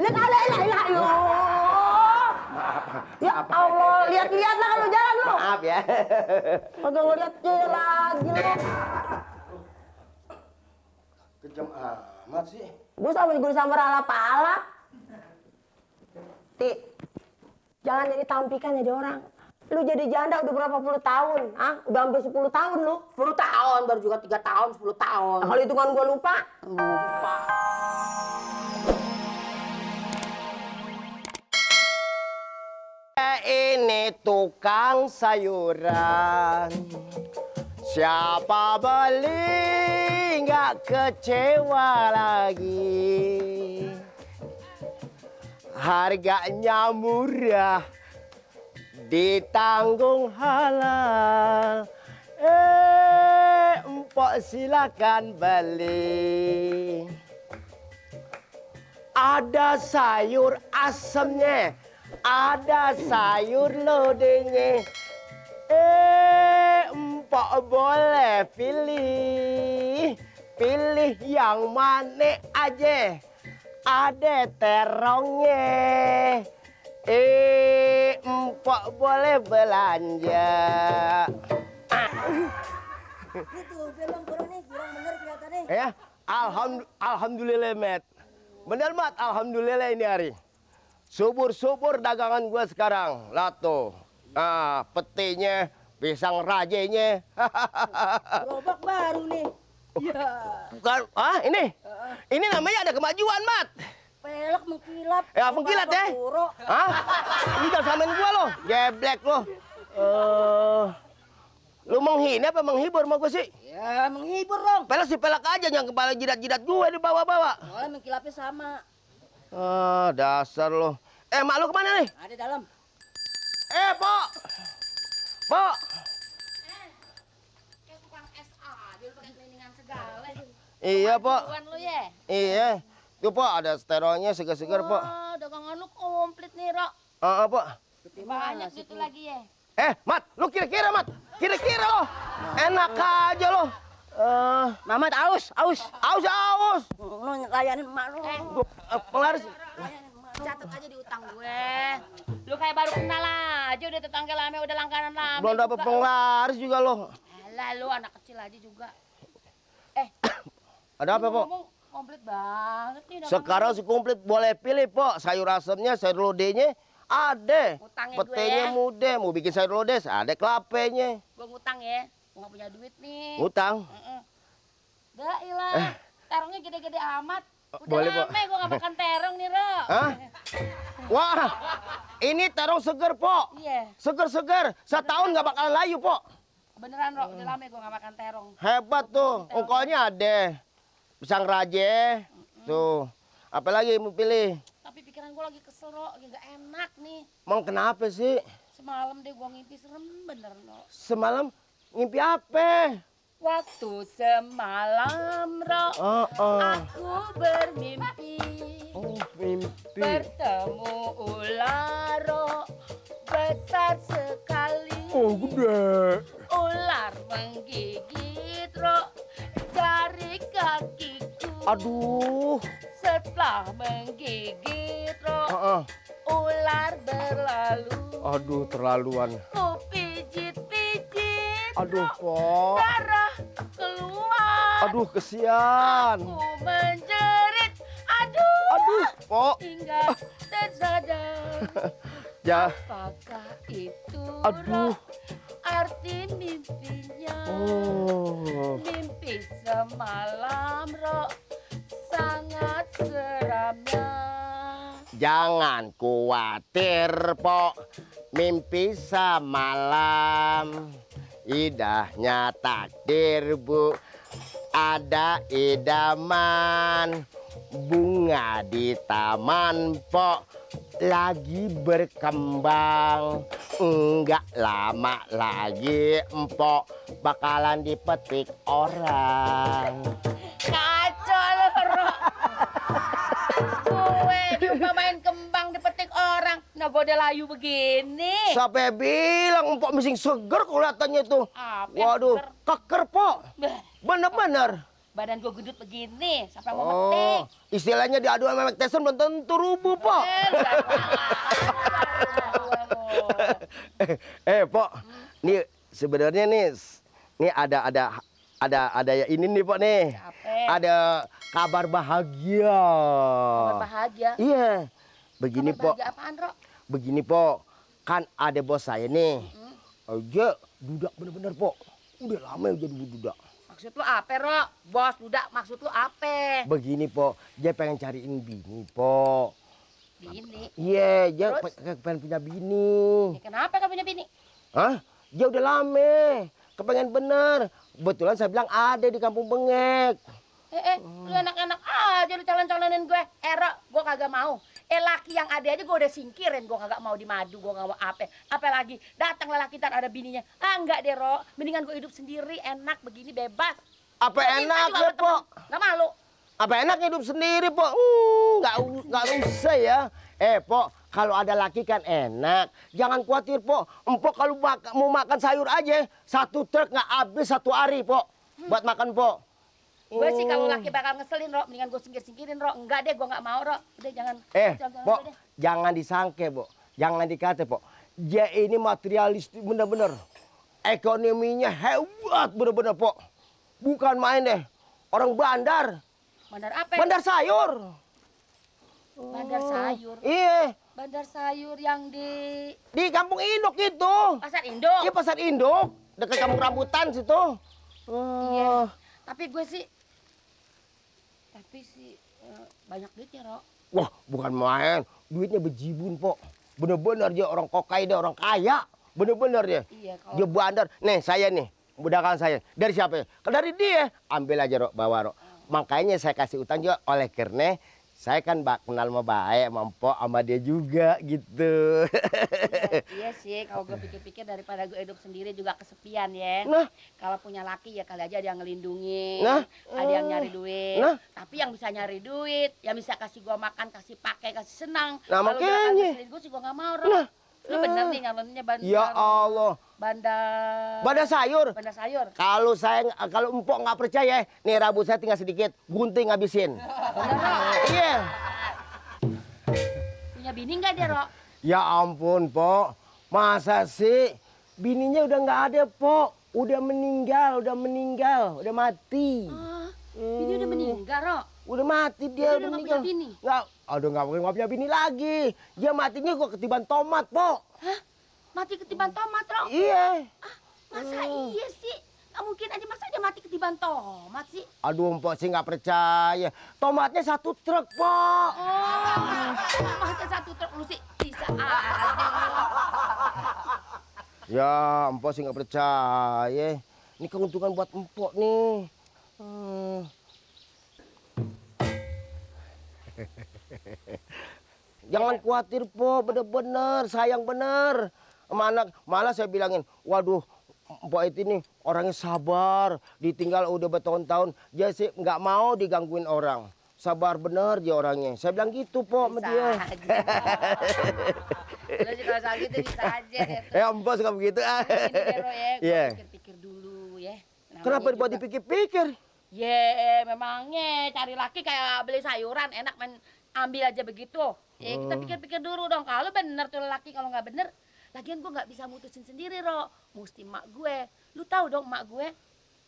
Lihat ada ilah. Ya Allah, lihat-lihat lah kalau jalan lu. Maaf ya. Kagak ngeliat dia lagi lu. Kejam amat sih. Gue samar alap-alap. Ti, jangan jadi tampikan jadi orang. Lu jadi janda udah berapa puluh tahun? Ah, udah hampir 10 tahun lu. 10 tahun, baru juga 3 tahun, 10 tahun. Nah, kalau hitungan gue lupa. Lupa. Ini tukang sayuran. Siapa beli nggak kecewa lagi. Harganya murah, ditanggung halal. Empok silakan beli. Ada sayur asemnya, ada sayur lodenya. Empok boleh pilih, pilih yang mana aja. Ada terongnya. Empok boleh belanja. Itu belum kurang nih, kurang bener kelihatannya. Ya, alhamdulillah, Met. Bener, Mat, alhamdulillah ini hari. Subur-subur dagangan gue sekarang. Lato. Nah, petinya, pisang rajenya. Gerobak baru nih. Iya. Bukan, ini? Ini namanya ada kemajuan, Mat. Pelek mengkilap. Ya, mengkilat ya? Lu jangan samain gua lo, geblek lo. Lu menghina apa menghibur sama gua sih? Ya, menghibur dong. Pelek si pelek aja, yang kepala jidat-jidat gue dibawa-bawa. Soalnya mengkilapnya sama. Dasar lo. Mak lu kemana nih? Ada dalam. Pok! Pok! Kayak tukang es aja lu pakai cleaningan segala. Iya, Pok. Duluan lu ya. Iya. Tuh, Pok, ada steronya segar-segar, Pok. Wah, dagangan lu komplit nih, Rok. Pok. Banyak gitu lagi ya. Mat, lu kira-kira, Mat. Kira-kira lo. Enak aja lo. Mamat aus. Aus. Lu layanin emak lu. Penglaris. Catat aja di utang gue. Lu kayak baru kenal aja, udah tetangga lama, udah langganan lama. Belum dapet penglaris juga lo. Alah, lu anak kecil aja juga. Ada apa, Pok? Ngomong komplit banget nih. Sekarang si komplit boleh pilih, Pok. Sayur asemnya, sayur lodenya ada. Utangnya Petenya gue ya. muda, mau bikin sayur lodeh, ada kelapenya. Gue ngutang ya. Gue gak punya duit nih. Utang. Dah ilah. Terongnya gede-gede amat. Udah Boleh, Pok. lama gue gak makan terong nih, Rok. Hah? Wah, ini terong seger, Pok. Iya. Seger-seger. Setahun nggak bakalan layu, Pok. Beneran, Rok. Udah lama gue gak makan terong. Hebat tuh. Ungkolnya ada. Pisang raje. Tuh. Apalagi mau pilih? Tapi pikiran gue lagi kesel, Rok. Gak enak nih. Emang kenapa sih? Semalam deh gue ngimpi serem bener, Rok. Semalam ngimpi apa? Waktu semalam, Rok. Aku bermimpi. Mimpi. Bertemu ular, Rok. Besar sekali. Gede. Ular menggigit, Rok. Dari kakiku. Aduh. Setelah menggigit, Rok. Ular berlalu. Aduh, terlaluan. Ku pijit-pijit. Aduh, Pok. Darah keluar. Aduh, kesian. Aku menjerit. Aduh. Pok. Hingga tersadar. Ya. Apakah itu, Aduh. Rok, arti mimpinya? Mimpi semalam, Rok, sangat seramnya. Jangan khawatir, Pok. Mimpi semalam. Indahnya takdir, Bu. Ada idaman. Bunga di taman, Pok. Lagi berkembang. Enggak lama lagi, Empok bakalan dipetik orang. Kacau lu, Rok. Gue diumpamain kembang dipetik orang. Nah, gue udah layu begini. Siapa bilang Empok mising seger kelihatannya tuh. Apa yang Waduh, seger? keker, Pok. Beh, Bener-bener. Badan gue gendut begini, sampai mau Oh, metik. istilahnya diadu sama Mike Tyson belum tentu rubuh, Pok. Pok. Nih sebenarnya nih ada ya ini nih, Pok nih. Apa? Ada kabar bahagia. Kabar bahagia? Iya. Begini, Kabar Pok. bahagia apaan, Ro? Begini, Pok. Kan ada bos saya nih. Dia dudak bener-bener, Pok. Udah lama ya jadi dudak. Maksud lu apa, Ro? Bos dudak, maksud lu apa? Begini, Pok. Dia pengen cariin bini, Pok. Bini. Iya, dia Terus? pengen punya bini. Ya, kenapa kamu punya bini? Hah? Dia udah lama. Kepengen bener. Kebetulan saya bilang ada di kampung Bengek. Lu enak-enak aja lu calon-calonin gue. Ro, gue kagak mau. Laki yang ada aja gue udah singkirin. Gue kagak mau dimadu, gue gak mau apa. Apalagi datang lelaki ntar ada bininya. Enggak deh, Ro. Mendingan gue hidup sendiri, enak begini, bebas. Apa Gua minta enak juga ya, sama temen. Pok? Gak malu. Apa enak hidup sendiri, Pok? Nggak usah ya. Pok, kalau ada laki kan enak. Jangan khawatir, Pok. Empok kalau mau makan sayur aja, satu truk nggak habis satu hari, Pok. Buat makan, Pok. Gue sih kalau laki bakal ngeselin, Ro. Mendingan gue singkir-singkirin, Ro. Enggak deh, gue gak mau, Ro. Udah jangan. Pok, jangan disangke, Pok. Jangan dikata, Pok. Dia ini materialis bener-bener. Ekonominya hebat bener-bener, Pok. Bukan main deh. Orang bandar. Bandar apa? Bandar sayur. Bandar sayur. Iya. Bandar sayur yang Di kampung Induk itu. Pasar Induk. Iya, pasar Induk. Dekat kampung rambutan situ. Iya. Tapi sih banyak duitnya, Ro. Wah, bukan main. Duitnya bejibun, Pok. Bener-bener dia orang kokai, dia orang kaya. Bener-bener dia. Iya, kalau Dia bandar. Nih, saya nih. Budakan saya. Dari siapa ya? Dari dia. Ambil aja, Rok. Bawa, Rok. Makanya saya kasih utang juga oleh karena saya kan kenal sama baik, sama Mpok, sama dia juga gitu. iya sih, kalau gue pikir-pikir daripada gue hidup sendiri juga kesepian ya. Nah. Kalau punya laki ya kali aja ada yang ngelindungi, Nah. ada yang nyari duit. Nah. Tapi yang bisa nyari duit, yang bisa kasih gue makan, kasih pakai, kasih senang. Nah, Kalau makanya. gerakan ngeselin gue sih gue gak mau, Ro. Nah. Lu bener nih nyaloninnya bandar. Ya Allah. Bandar sayur. Bandar sayur. Kalau Mpok nggak percaya, nih rambut saya tinggal sedikit, gunting habisin. Bener, Ro. Iya. Punya bini nggak dia, Ro? Ya ampun, Pok. Masa sih? Bininya udah nggak ada, Pok. Udah meninggal, udah mati. Bini udah meninggal, Ro. Udah mati dia, Udah nggak meninggal. punya bini? Nggak punya bini lagi. Dia matinya kok ketiban tomat, Pok. Hah? Mati ketiban tomat, Ro? Iya. Masa iya sih? Nggak mungkin aja, masa dia mati ketiban tomat sih? Aduh, Mpok sih nggak percaya. Tomatnya satu truk, Pok. Oh, tomatnya satu truk lu sih bisa aja. Ya, Mpok sih nggak percaya. Ini keuntungan buat Mpok nih. Jangan khawatir, Po. Bener-bener, sayang bener. Sama anak, malah saya bilangin, waduh, Mpok itu nih orangnya sabar. Ditinggal udah bertahun-tahun, dia sih nggak mau digangguin orang. Sabar bener dia orangnya. Saya bilang gitu, Po, sama dia. Lu sih kalau soal gitu bisa aja deh. Ya, Mpok suka begitu. Ini deh, Ro, ya. Gua Iya. pikir-pikir dulu ya. Namanya Kenapa dibuat juga- dipikir-pikir? Memangnya cari laki kayak beli sayuran enak main ambil aja begitu. Ya kita pikir-pikir dulu dong. Kalau bener tuh laki, kalau nggak bener, lagian gue nggak bisa mutusin sendiri, Ro. Mesti mak gue. Lu tahu dong mak gue.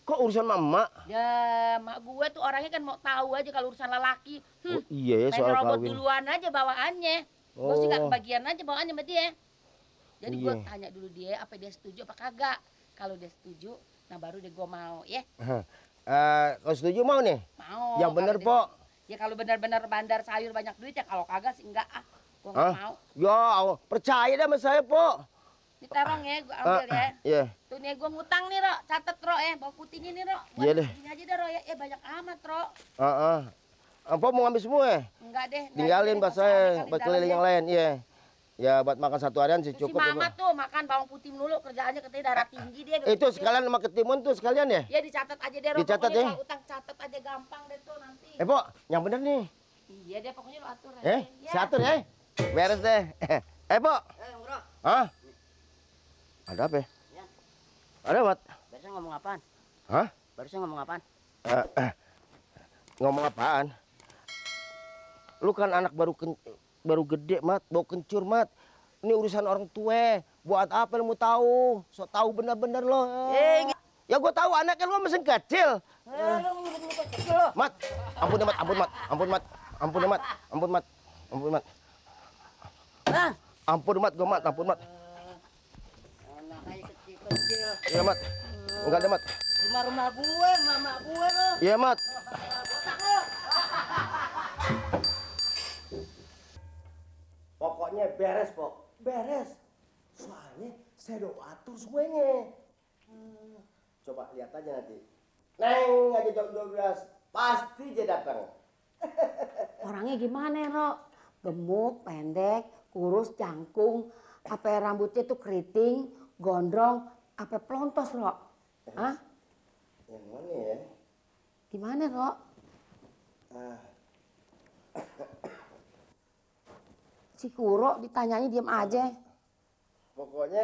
Kok urusan mama? Ya mak gue tuh orangnya kan mau tahu aja kalau urusan lelaki. Oh, iya ya, Main soal robot kawin. duluan aja bawaannya. Gue sih nggak Oh. kebagian aja bawaannya sama dia. Jadi gue Iya. tanya dulu dia apa dia setuju apa kagak. Kalau dia setuju, nah baru deh gue mau ya. Kau setuju mau nih? Mau. Yang bener, kalau dia- Pok. Ya kalau benar-benar bandar sayur banyak duit ya, kalau kagak sih enggak ah. Gua Hah? nggak mau. Ya, Allah, percaya deh sama saya, Pok. Ini terong ya, gua ambil ya. Iya. Tuh nih gua ngutang nih, Ro. Catet, Ro, bawang putihnya nih, Ro. Buat Iya deh. segini aja deh, Ro, ya. Banyak amat, Ro. Mpok mau ngambil semua ya? Enggak deh. nggak Tinggalin ada buat deh, nggak usah, saya, kali buat dalam keliling ya. yang lain, iya. Ya, buat makan satu harian sih Tuh si cukup. Mama ya, Pok. tuh makan bawang putih melulu, kerjaannya katanya darah tinggi dia. Itu sekalian sama ketimun tuh sekalian ya? Ya dicatat aja deh, Ro. Dicatat Pokoknya ya. soal utang catat aja gampang deh tuh nanti. Pok, yang bener nih. Iya deh, pokoknya lu atur aja. Ya. Saya atur ya. Beres deh. Pok. Bro. Hah? Ada apa? Ya. Ada, Mat? Barusan ngomong apaan? Hah? Barusan ngomong apaan? Ngomong apaan? Lu kan anak baru gede, Mat. Bau kencur, Mat. Ini urusan orang tua. Buat apa lu mau tahu? So tahu bener-bener lo. Ya gua tahu anaknya lu masih kecil. Mat, ampun ya, Mat, ampun, Mat. Ampun, Mat. Ampun ya, Mat. Ampun, Mat. Ampun, Mat. Ampun, Mat. Gua, Mat. Ampun, Mat. Anaknya kecil-kecil. Iya, Mat. Enggak ada, Mat. Rumah gue, mama gue lo. Iya, Mat. Pokoknya beres, Pok. Beres. Soalnya saya udah atur semuanya. Coba lihat aja nanti. Neng aja jam 12. Pasti dia datang. Orangnya gimana, Ro? Gemuk, pendek, kurus, jangkung. Apa rambutnya tuh keriting, gondrong, apa pelontos, Ro? Hah? Yang mana ya? Gimana, Ro? Si Kuro ditanyanya diam aja. Pokoknya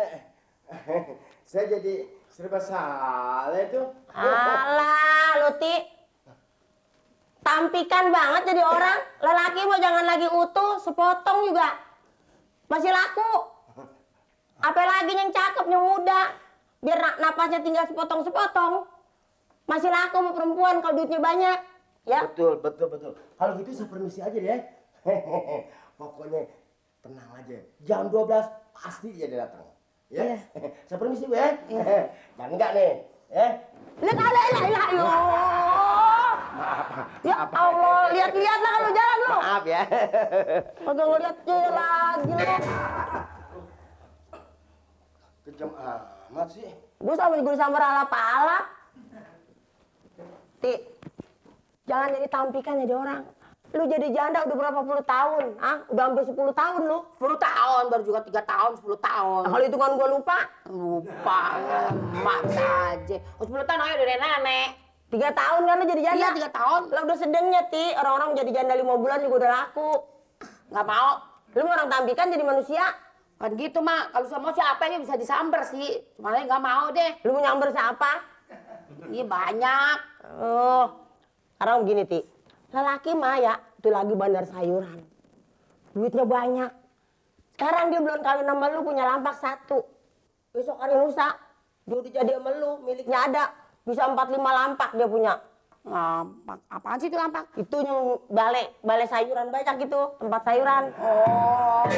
saya jadi serba salah itu. Alah, lu Ti. Tampikan banget jadi orang. Lelaki mau jangan lagi utuh, sepotong juga. Masih laku. Apalagi yang cakep, yang muda. Biar napasnya tinggal sepotong-sepotong. Masih laku sama perempuan kalau duitnya banyak. Ya. Betul. Kalau gitu saya permisi aja deh. Pokoknya tenang aja. Jam 12 pasti dia datang. Ya. Iya. Saya permisi, Bu ya. Dan enggak nih, ya. Lihat, ya Allah, lihat-lihatlah kalau jalan lu. Maaf ya. Kagak ngeliat dia lagi lu. Kejam amat sih. Gue samar alap-alap. Ti, jangan jadi tampikan jadi orang. Lu jadi janda udah berapa puluh tahun? Udah hampir 10 tahun lu. 10 tahun, baru juga 3 tahun, 10 tahun. Nah, kalau hitungan gue lupa. Lupa, emak saja. 10 tahun aja udah nenek. 3 tahun kan lu jadi janda? Iya, 3 tahun. Lah udah sedengnya, Ti. Orang-orang jadi janda 5 bulan juga udah laku. Nggak mau. Lu mau orang tampikan jadi manusia. Kan gitu, Mak. Kalau sama siapa aja bisa disamber sih. Cuman nggak mau deh. Lu mau nyamber siapa? Iya banyak. Oh, sekarang begini, Ti. Lelaki mah ya, itu lagi bandar sayuran. Duitnya banyak. Sekarang dia belum kawin sama lu, punya lampak 1. Besok hari lusa, dia udah jadi sama lu, miliknya ada. Bisa 4-5 lampak dia punya. Lampak? Apaan sih itu lampak? Itu yang balai sayuran banyak itu, tempat sayuran. Oh,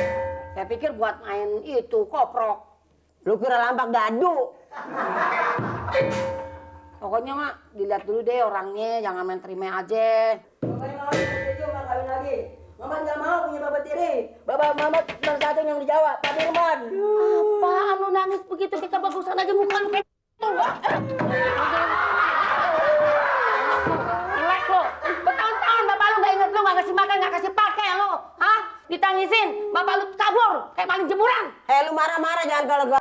saya pikir buat main itu, koprok. Lu kira lampak dadu? Pokoknya, Mak, dilihat dulu deh orangnya, jangan main terima aja. Kawin lagi. Mama nggak mau punya babat tiri. Bapak Mamat nomor 1 yang di Jawa, Pak Dirman. Apaan lu nangis begitu? Kita bagusan aja muka lu kayak gitu. Jelek lu. Bertahun-tahun bapak lu nggak inget lu, nggak kasih makan, nggak kasih pakai lu. Hah? Ditangisin, bapak lu kabur kayak maling jemuran. Lu marah-marah jangan kalau gua.